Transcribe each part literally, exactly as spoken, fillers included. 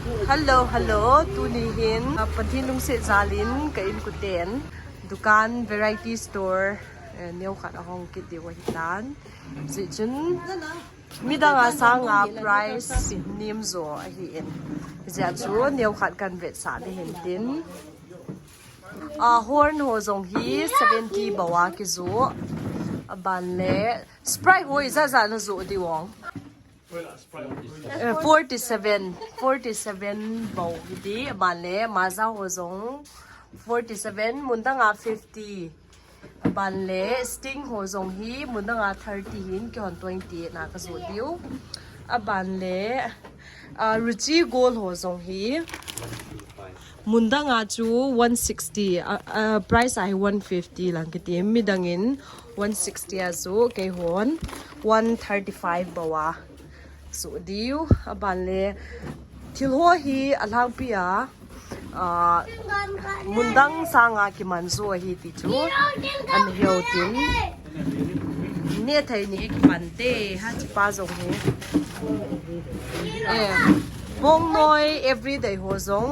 Hello, hello. Tuni hin, ah, Pathen lungset jalin ka inkoten dukan variety store, eh, neokhat ahong kit diu ahitan. Hijeh chun midang a sanga price nem jo ahin. Hijeh chun neokhat kan vetsah ding ahin tin. Ah, horn ho jong hi seventy bou a kijoh. Aban le Sprite ho ijat jat najoh diu ham? Eh, forty-seven, forty-seven bou hidi, aban le Maaza ho jong forty-seven, mundang a fifty. Aban le Sting ho jong hi mundang a thirty hin, keihon twenty-eight na kajoh diu. Aban le, ah, Ruchi Gold ho jong hi mundang a chu one sixty, ah, ah, price a hi one fifty lang kiti, midang in one sixty a joh, keihon one thirty-five bou a joh diu. Aban le thil ho hi alhangpi a, ah, mundang sanga kiman jo ahi ti chu ana he u tin. Nehthei ni kipan te, hichepa jong hi. Eh, pongnoi everyday ho jong,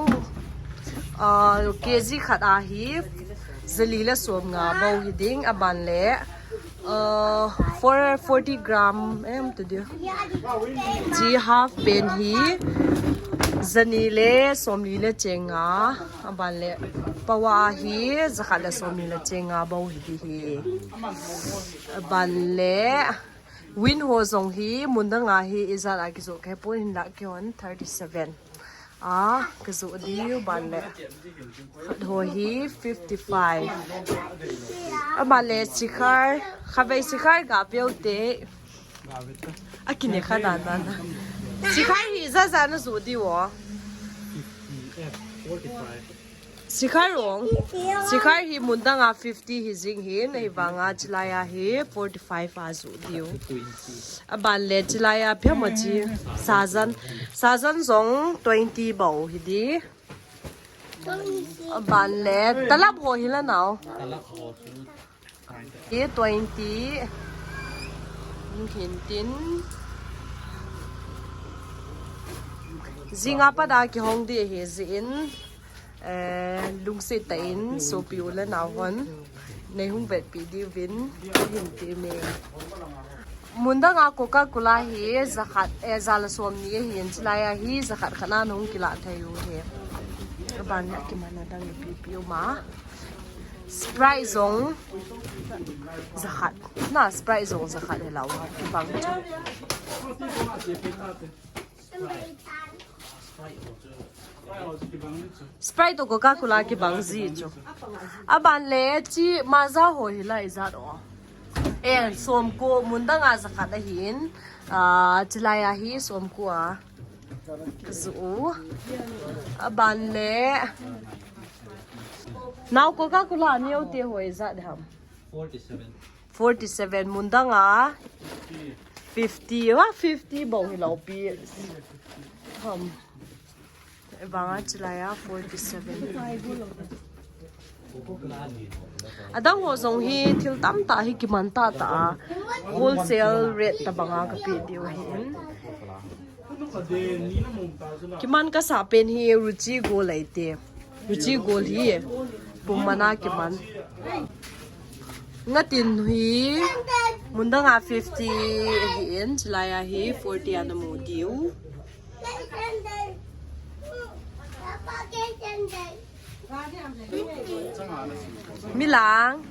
ah, K G khat a hi jali le somnga bou hiding, aban le, ah, four forty gram em tu diu. Hiche half pen hi jani le somli le chenga, aban le powa hi jakhat le somli le chenga bou hidi hi. Aban le Win ho jong hi mundang a hi ijat a kijoh kahepon, hinlah keihon thirty-seven a kajoh diu, aban le khat ho hi fifty-five. Aban le Shikhar, khatvei Shikhar ga peu te. Akine kha dan dan. Shikhar hi ijat jat najoh diu ham? Shikhar ong. Shikhar hi mundang a fifty hi jing hin, ahivanga chilai a hi forty-five a joh diu. Aban le chilai a phem a chi. Sajan, sajan jong twenty bou hidi. Aban le talap ho hi la nao. Hi twenty. Hin tin. Jinga pat a kihong ding ahi jeh in, eh, lungset tah in sopi u le nao hon nei hung vetpi diuvin hin ti me. Mundang a Coca-Cola hi jakhat, eh, ja le somni ahin, chilai a hi jakhat khat na hung kilah thei u hi. Aban a kiman a dang ipi ipi um a. Sprite jong jakhat. Na Sprite jong jakhat hilou a kibang chu. Sprite to Coca-Cola kibang ji chu. Aban le chi Maaza ho hi lai jat o. Eh, somko, mundang a jakhat ahin. Ah, chilai a hi somko a. Kajoh u. Aban le. Nao Coca-Cola neo te ho ijat ham? Forty-seven. Forty-seven, mundang a fifty, wa fifty bou hilou pi. Ham. Ahivanga chilai a forty-seven. Adang ho jong hi thil tamtah hi kiman tahtah a. Wholesale rate tabang a kapeh diu ahin. Kiman kasah pen hi Ruchi Gold ahi te. Ruchi Gold hi pum man a kiman. Ngatin hi mundang a fifty ahin, chilai a hi forty a namu diu. Milang.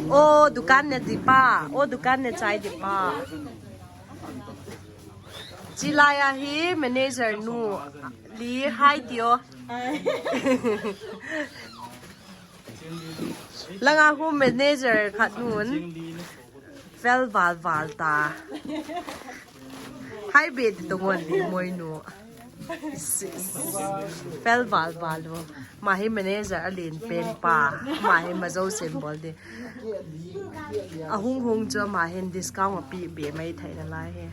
O dukan ne di pa, o dukan ne chai di pa. Chilai a hi manager nu li hi ti o. Langa khu manager khat nun. Fel val val ta. Hai be ti to ngon di moi nu. Fel val val lo. Ama hi manager alen pen pa. Ama hi majo sem bol di. Ahung hung chu ama hin discount apeh be mai thei nalai hi.